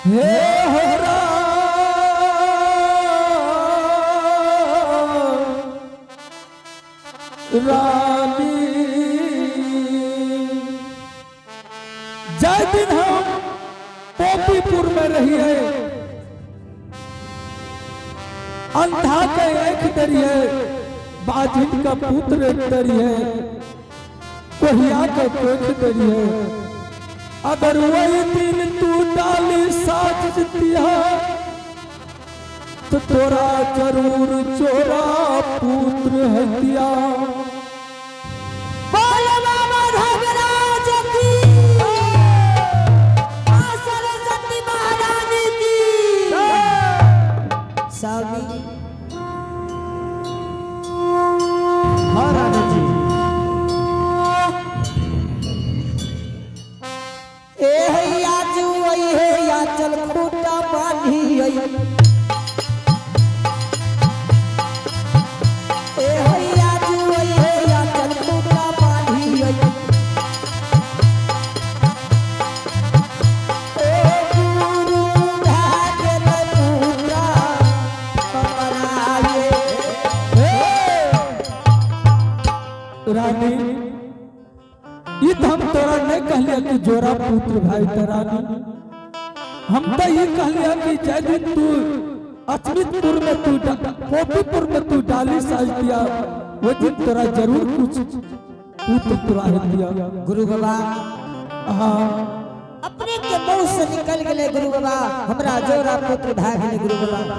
हे हो रानी, जाय दिन हम पोपीपुर में रहिए, अंधा के आंख दरिए, बाजिन का पुत्र दरिए, कोहिया के कोख दरिए। अगर वही दिन तू डाली साज दिया तो तोरा जरूर चोरा पुत्र हतिया। बोल बाबा धर्मराज की, मां सरस्वती महारानी की। स्वामी। हाँ रानी जी। ए हैया जुई हे या चल खूटा बांधी आई। ए हैया जुई हे या चल खूटा बांधी आई। ओ गुरु भागल पूरा पराये। रानी, ई तो हम तोरा नहीं कहलिया कि जोरा पुत्र भाई त रानी, हम तो ये कहलिया कि जय दिन तू अचमितपुर में तू पोपीपुर में तू डाली साज दिया, वो दिन तोरा जरूर कुछ पुत्र तोरा दिया। गुरु बाबा, हाँ। अपने के मुंह से निकल गए गुरु बाबा, हमरा जोरा पुत्र भए गेलै गुरु बाबा।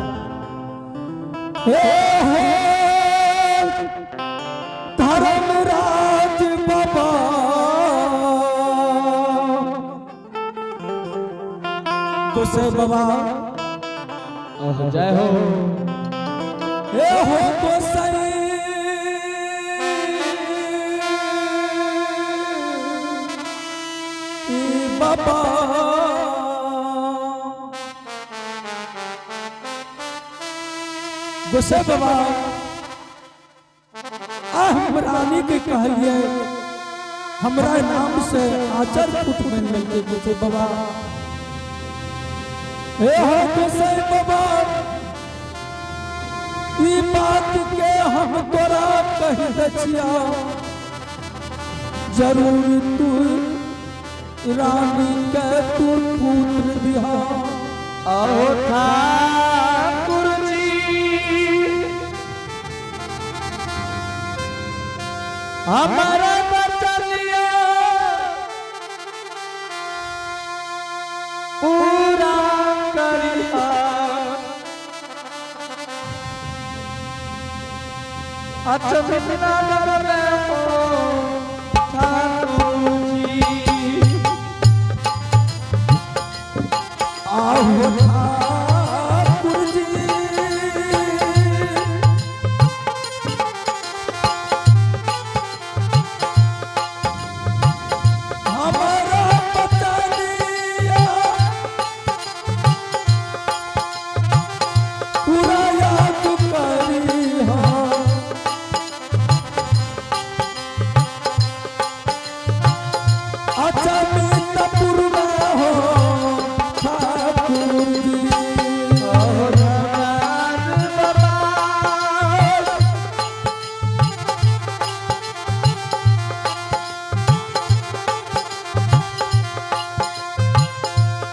हे हो धर्मराज बाबा, गोसाई बाबा। जय हो। हे हो गोसाई बाबा, गोसाई बाबा, आ हम रानी के कहलिए, हमरा नाम से आचर पुत्र बन गए गोसाई बाबा। हे हो गोसाई बाबा, ई बात के हम तोरा कह दछिया, जरूर तू रानी के तू पुत्र दिहा। आओ ठाकुर जी, हमारा बचनिया पूरा करिहा। अचमित नगर में हो ठाकुर जी। आहो ठाकुर जी, हमारा बचनिया पूरा याद करिहा। अचमितपुर में हो ठाकुर जी। आओ धर्मराज बाबा,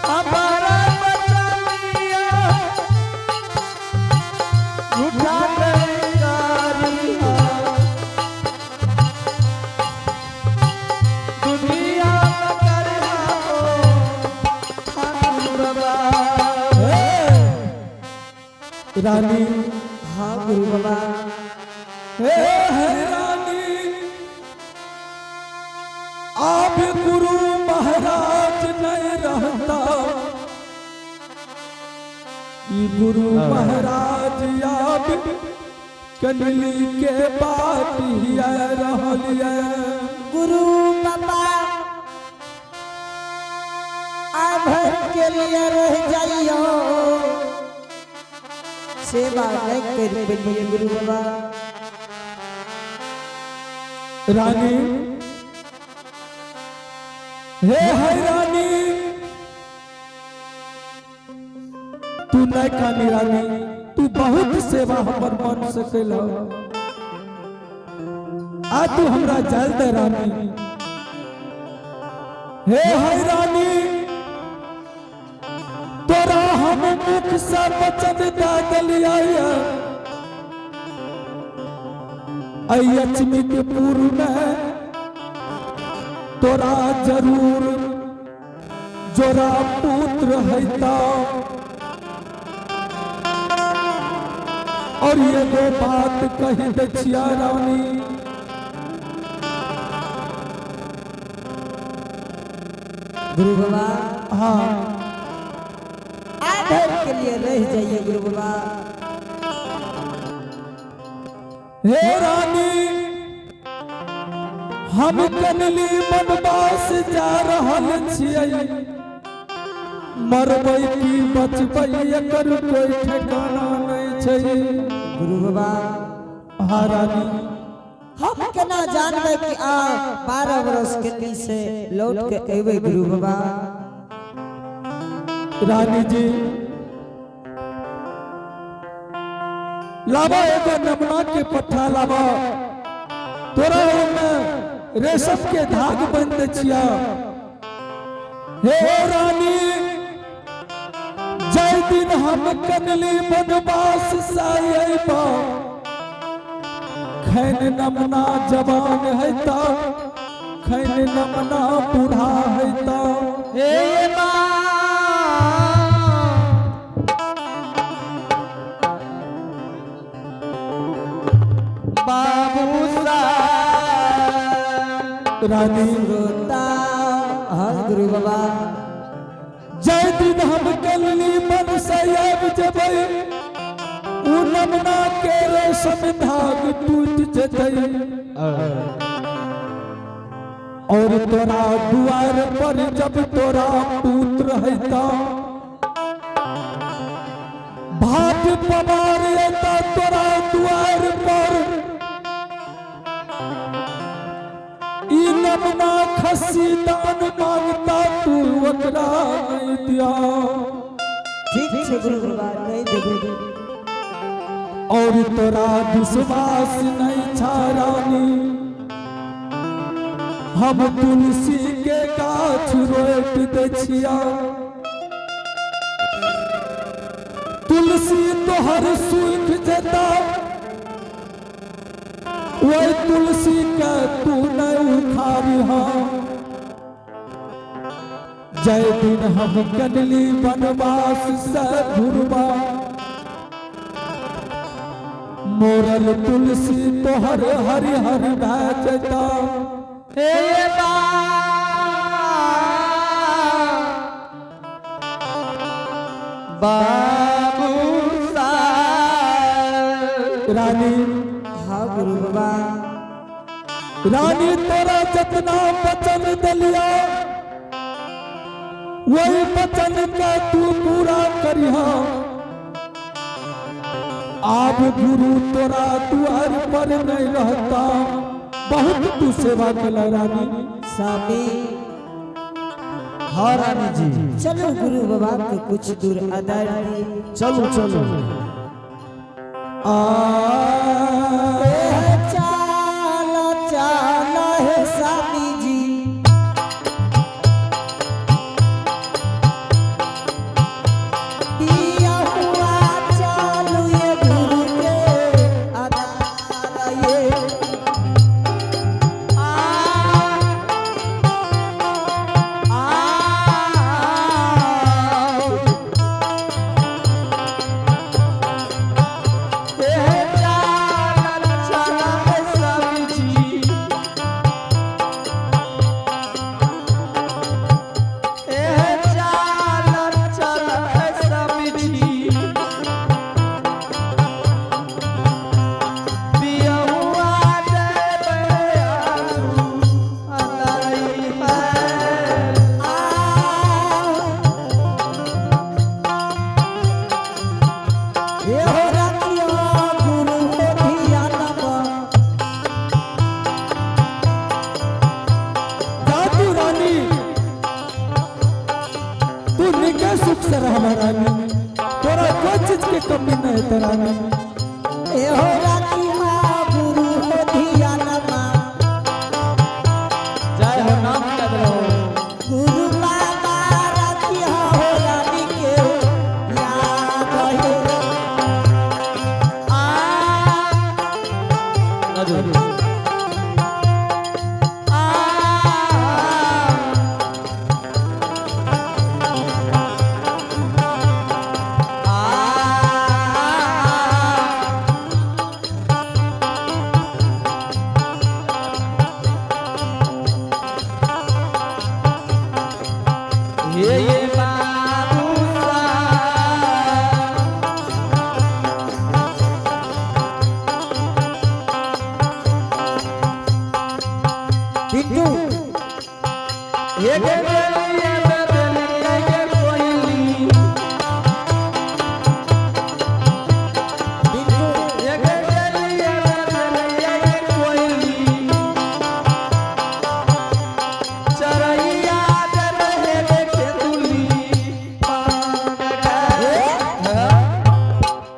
हमारा बचनिया झूठा नहीं करिहा। दुनिया में करिहा हो ठाकुर बाबा। हे रानी। हाँ गुरु बाबा। हे हे रानी, आप गुरु महाराज नहीं रहता, ई गुरु महाराज आब कनली के बात हिया रहलिए। गुरु बाबा, आभर के लिए रह जाइयो, सेवा नहीं कर पेलिए गुरु बाबा। रानी, हे है रानी, तू नहीं कानी रानी, तू बहुत सेवा हमर मन से कैल। आ तू हमरा जल दे रानी। हे हई रानी, तोरा हम मुख से वचन दे दिलियै। लक्ष्मीपुर में तोरा जरूर जोरा पुत्र हैता। और एगो बात कही दै छियै रानी। गुरु बाबा। हाँ। आधर के लिए रह जाइए गुरु बाबा। हे रानी, हम कनली बनवास जा रहल छियै, मरबै की बचबै एकर कोई ठिकाना नहीं छै। गुरु बाबा। हाँ रानी। हम केना जानबै कि आ 12 बरस के से लौट के अयबै गुरु बाबा? रानी जी, लावा एगो नमना के पट्ठा लावा, तोरा ओमे रेशम के धाग बंद छिया। हे रानी, जय दिन हम कनली बनवास से अयबा, खैन नमना जवान है ता, खैन नमना बूढ़ा है ता। हे माँ, बाबू साहब। रानी। रोता। हाँ गुरु बाबा। जय दिन हम कलनी मन से आबि जेबै, उ नमना के रेशम धाग टूट जेतै और तोरा दुआर पर जब तोरा पुत्र हैता, भाट पवार एता तोरा दुआर पर, ई नमना खस्सी दान मांगता, तू ओकरा नहीं दिया। ठीक छै गुरु बाबा, नहीं देबै। और तोरा विश्वास नहीं छा रानी, हम तुलसी के गाछ रोपि दै छिया, तुलसी तोहर सूख जेता, वही तुलसी के तू नहीं उखाड़ी। जय दिन हम कनली बनवास से घुरबा, मोरल तुलसी तोहर हरि हरि भए जेता। हे बाबू साहब। रानी। हाँ गुरु बाबा। रानी, तोरा जितना वचन दिलिया, वही वचन का तू पूरा करिहा। आब गुरु तोरा दुआर पर नहीं रहता, बहुत तू सेवा कल रानी। स्वामी। हाँ रानी जी। चलो गुरु बाबा के कुछ दूर अदर दी। चलो चलो। आ चाला चाला है स्वामी जी, दिया हुआ चालू ये गुरु के अदार ये। आ आ हे चाला चाला है स्वामी जी, हे चाला चाला है स्वामी जी, दिया हुआ देवे आंसू अनाई है। आ ये हो रखियो गुरु को धियान जा तू रानी, तू निके सुख से रह रानी। तोरा कोई चीज के कमी नहीं है रानी। ए हो राखी हाँ गुरु हो धियानमा। जय हो, नाम याद रहो। गुरु बाबा राखी हो रानी के याद है। आ राजू आ आ ये बाबू साहब। बिट्टू ये के बेलिया बेलिया के कोइली। बिट्टू ये के बेलिया बेलिया के कोइली। चरैया देवे के तुली पान का।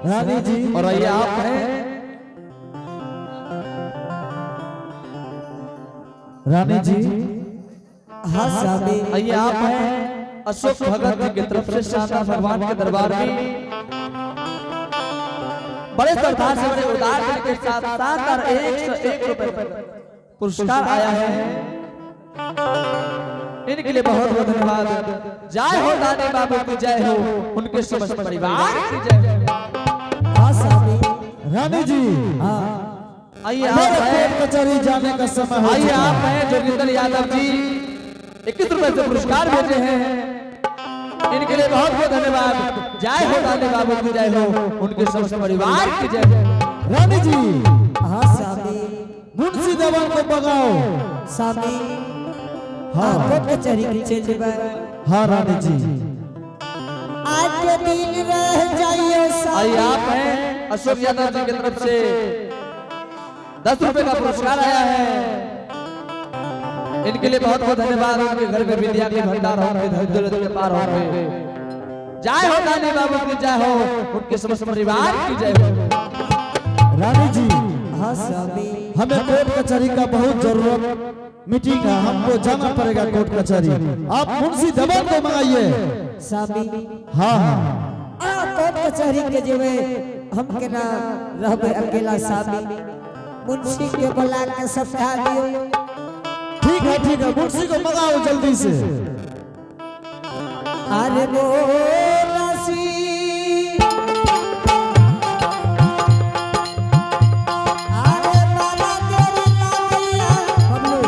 रानी जी और ये आप हैं रानी जी हाँ स्वामी। आइए आप हैं अशोक भगत जी की तरफ से शानदार भगवान के दरबार में बड़े श्रद्धा से बड़े उदार दिल के साथ शानदार 101 रुपए पुरस्कार आया है। इनके लिए बहुत बहुत धन्यवाद। जय हो दानी बाबू की जय हो, उनके समस्त परिवार की जय हो। हाँ स्वामी। रानी जी हाँ आइए आप मेरे हैं कोर्ट कचहरी जाने का समय हो आइए चुका आप है। हैं जोगिंदर यादव जी 21 रुपए से पुरस्कार भेजे हैं। इनके लिए बहुत बहुत धन्यवाद। जय हो दानी बाबू की जय हो, उनके समस्त परिवार की जय हो। रानी जी हाँ स्वामी। मुंशी देवन को बगाओ। स्वामी हाँ। हाँ कोर्ट कचहरी के चल जेबै। हाँ रानी जी। आज के दिन रह जाइयो आइए स्वामी। आप हैं अशोक यादव जी की तरफ से 10 रुपए का पुरस्कार आया है। इनके लिए बहुत बहुत धन्यवाद। उनके घर में विद्या के भंडार होंगे, धन दौलत के पार होंगे। जय हो दानी बाबू की जय हो, उनके समस्त परिवार की जय हो। रानी जी हाँ स्वामी। हमें कोर्ट कचहरी का बहुत जरूरत मीटिंग है, हमको जाना पड़ेगा कोर्ट कचहरी। आप मुंशी देवन को मंगाइए। स्वामी हाँ हाँ आ कोर्ट कचहरी के जेबै हम केना रहबै अकेला स्वामी। मुंशी के बोला के समझा दियो। ठीक है ठीक है, मुंशी को मंगाओ जल्दी से। अरे बोलसी अरे बाला तेरी लालिया बबलू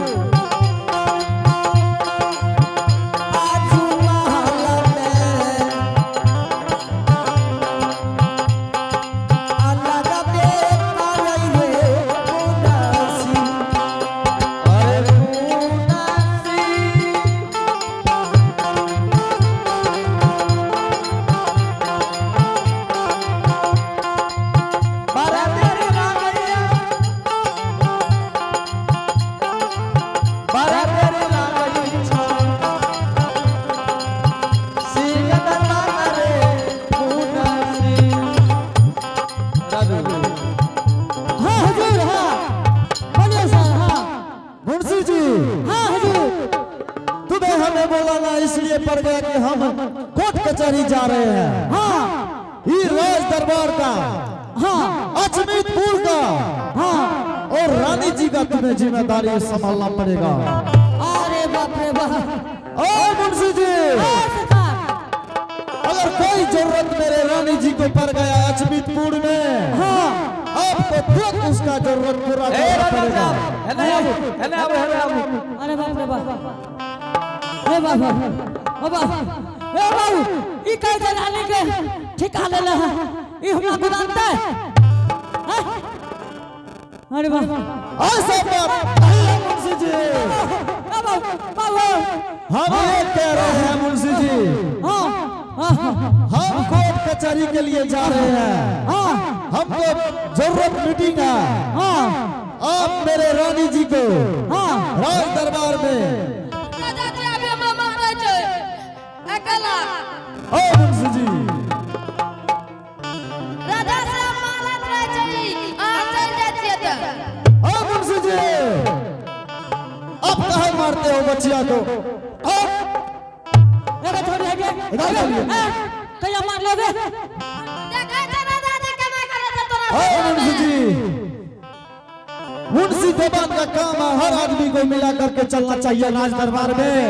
आजू महल में अलग बेकार रे उदासी। अरे पूनासी बारा तेरे लागैया, बारा तेरे लागैया, सिंह दरबार रे पूनासी। राजू। हाँ हुजूर हाँ बोलिए सर। हाँ मुंशी जी। हाँ हुजूर तुम्हें हमें बोलाना इसलिए पड़ गया कि हम कोर्ट कचहरी जा रहे हैं। हाँ ये राज दरबार का, हाँ अजमीतपुर का, हाँ और रानी जी का तुम्हें जिम्मेदारी संभालना पड़ेगा। अरे बाप रे बाप। ओ मुंशी जी अगर कोई जरूरत मेरे रानी जी को पड़ गया अजमीतपुर में, हाँ आपको तुरंत उसका जरूरत पूरा ए करना राजा पड़ेगा। साहब, है ना आबू, है ना आबू, है ना आबू। अरे बाप रे बाप। ए बाप ओ बाप ए बाबू ई कह के रानी के ठिका लेले है ई हमरा गुदानते हैं? अरे बाप ऐसा बात नहीं है मुंशी जी। ए बाबू बाबू हम ये कह रहे हैं मुंशी जी, हाँ हाँ हम कोर्ट कचहरी के लिए जा रहे हैं। हाँ हमको जरूरत मीटिंग है। हाँ आप मेरे रानी जी को हाँ राज दरबार में राजा जी अभी हमरा मारै छै अकेला। ओ मुंशी जी बच्चिया को। आओ, एगो छोड़ी है। इधर चलिए। कहिया मार लेबे? देखै छै राजा जी केना करै छै तोरा। आओ मुंशी जी, मुंशी दीवान का काम है हर आदमी को मिला करके चलना चाहिए राज दरबार में।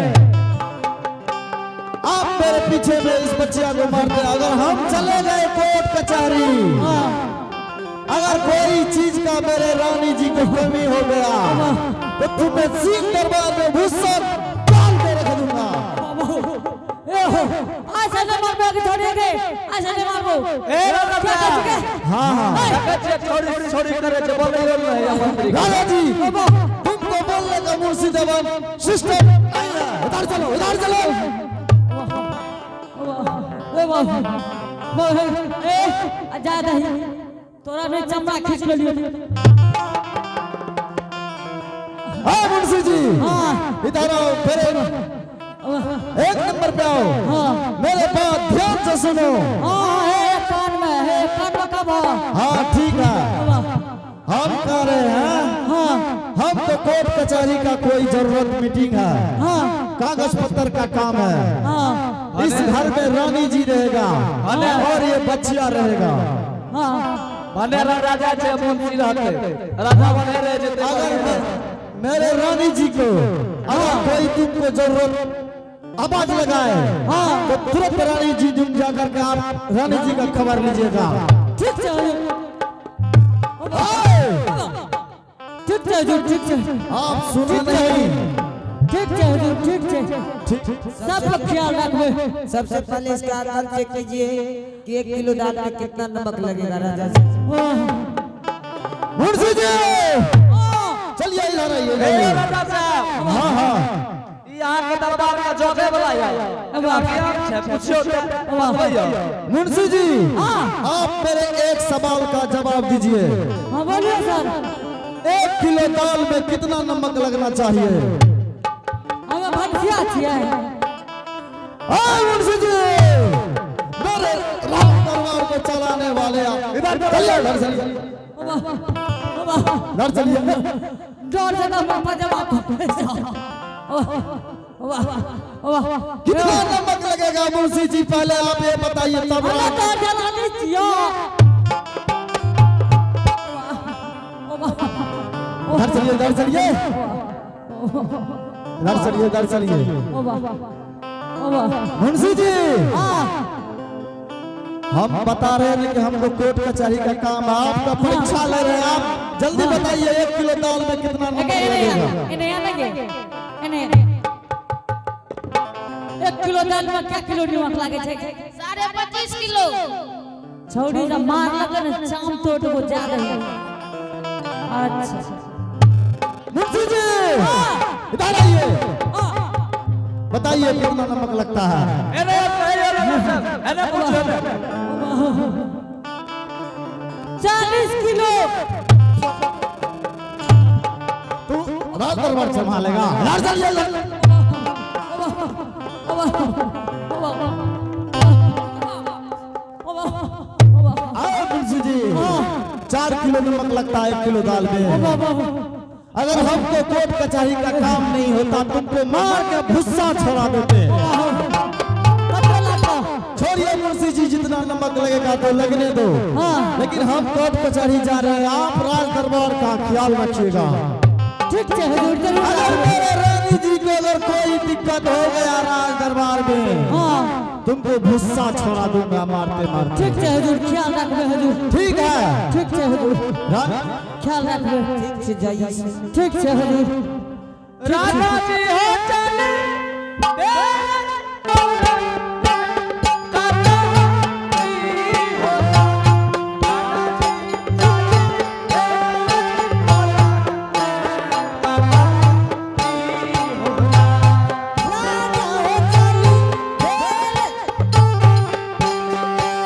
आप मेरे पीछे में इस बच्चिया को मारते, अगर हम चले गए कोर्ट कचहरी, अगर कोई चीज का मेरे रानी जी को कमी हो गया तो तुम्हें सिंह दरबार में भूसा डाल के रख दूंगा। ए हो, ऐसे नहीं मारबो कि छोड़ी के, ऐसे नहीं मारबो। ए राजा साहब। हाँ। देखै छियै, छोड़ी छोड़ी करे छै, बोलै नहीं अपन तरीका। राजा जी, तुमको बोलने का मुंशी दीवान सिस्टम नहीं है। इधर चलो, इधर चलो। ए बाबू, बाबू, ए जा दही तोरा नहीं चमड़ा खींच लेलियो। हाँ मुंशी जी। हाँ। इधर आओ, फिर एक नंबर पे आओ। हाँ। मेरे बात ध्यान से सुनो। हाँ, हे कान में, हे कान में कब हो? हाँ, ठीक है, हम कह रहे हैं, हाँ। हम तो कोर्ट कचहरी का कोई जरूरत मीटिंग है, हाँ। कागज पत्र का काम है। हाँ। इस घर में रानी जी रहेगा और ये बच्चिया रहेगा। हाँ। भने राजा छै, मुंशी रहते, राजा बने रहे जेते। अगर मेरे रानी जी को अगर कोई तुमको जरूरत आवाज लगाए तो तुरंत रानी जी तुम जाकर के आप रानी जी का खबर लीजिएगा। ठीक छै हुजूर। आए! ठीक छै हुजूर, ठीक छै। आप सुना नहीं? ठीक छै हुजूर, ठीक छै। ठीक। सब ख्याल रखबे। सबसे पहले इसका अकल चेक कीजिए कि 1 किलो दाल में कितना नमक लगेगा राजा जी। मुंशी जी, चलिए, इधर आइए, इधर ए आइए। राजा साहब। हाँ। ई अहाँके दरबार के जगे वाला है, एकरा ज्ञान छै, पुछियौ तऽ बतबैयौ। मुंशी जी, आप मेरे एक सवाल का जवाब दीजिए। हाँ, बोलिए सर। 1 किलो दाल में कितना नमक लगना चाहिए? हमें भनसिया छियै? हाँ मुंशी जी, मेरे राज दरबार को चलाने वाले आप। इधर चलिए, इधर चलिए, इधर चलिए। डर से तो हम पजामा। वाह वाह। कितना नमक लगेगा मुंशी जी, पहले आप ये बताइए तब। हमें तो जलानी छियो। इधर चलिए, इधर चलिए, इधर चलिए, इधर चलिए। ओ वाह, ओ वाह। मुंशी जी, हम बता रहे हैं कि हमको कोर्ट कचहरी का काम है, आपका परीक्षा ले रहे हैं। आप जल्दी बताइए, 1 किलो दाल में कितना नमक लगेगा? एने लगे, एने। 1 किलो दाल में क्या किलो नमक लागे छै? 25.5 किलो। छौड़ी जब मार लगे ने, चाम तोड़ को जा रही। अच्छा। मुंशी जी, इधर आइए, बताइए कितना नमक लगता है? एने कहियो राजा साहब, एने पुछियौ ने। 40 किलो। तू राज दरबार संभालेगा? इधर चलिए, इधर। आओ मुंशी जी, 4 किलो नमक लगता है 1 किलो दाल में। अगर हमको कोर्ट कचहरी का काम नहीं होता, तुमको मार के भुस्सा छोड़ा देते। कते लागतो? छोड़िए मुंशी जी, जितना नमक लगेगा तो लगने दो। लेकिन हम कोर्ट कचहरी जा रहे हैं, आप राज दरबार का ख्याल रखिएगा। ठीक छै हुजूर, जरूर। अगर मेरे रानी जी को अगर कोई दिक्कत हो गया राज दरबार में, तुमको भुस्सा छोड़ा दूंगा मारते मारते। ठीक छै हुजूर, ख्याल रखबै हुजूर। ठीक है। ठीक छै हुजूर। ख्याल रखबै। ठीक से जाइए। ठीक छै हुजूर। राजा जी हो चले। राजा हो चली।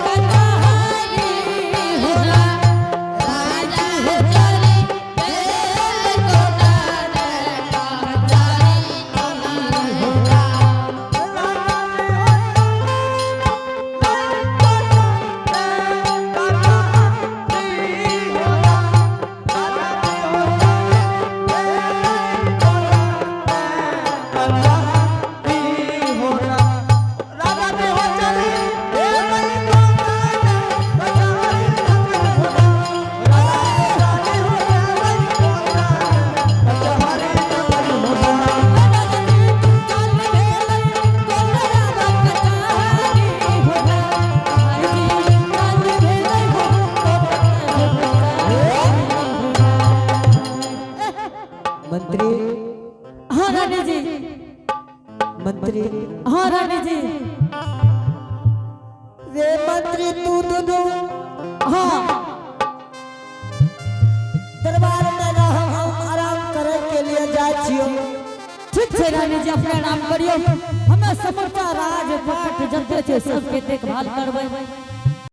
कचहरी होला, राजा हो चली बेल कोटा कचहरी होला। अपने आराम करियो। हमें समूचा राज पाट जते छै सबके देखभाल करबै।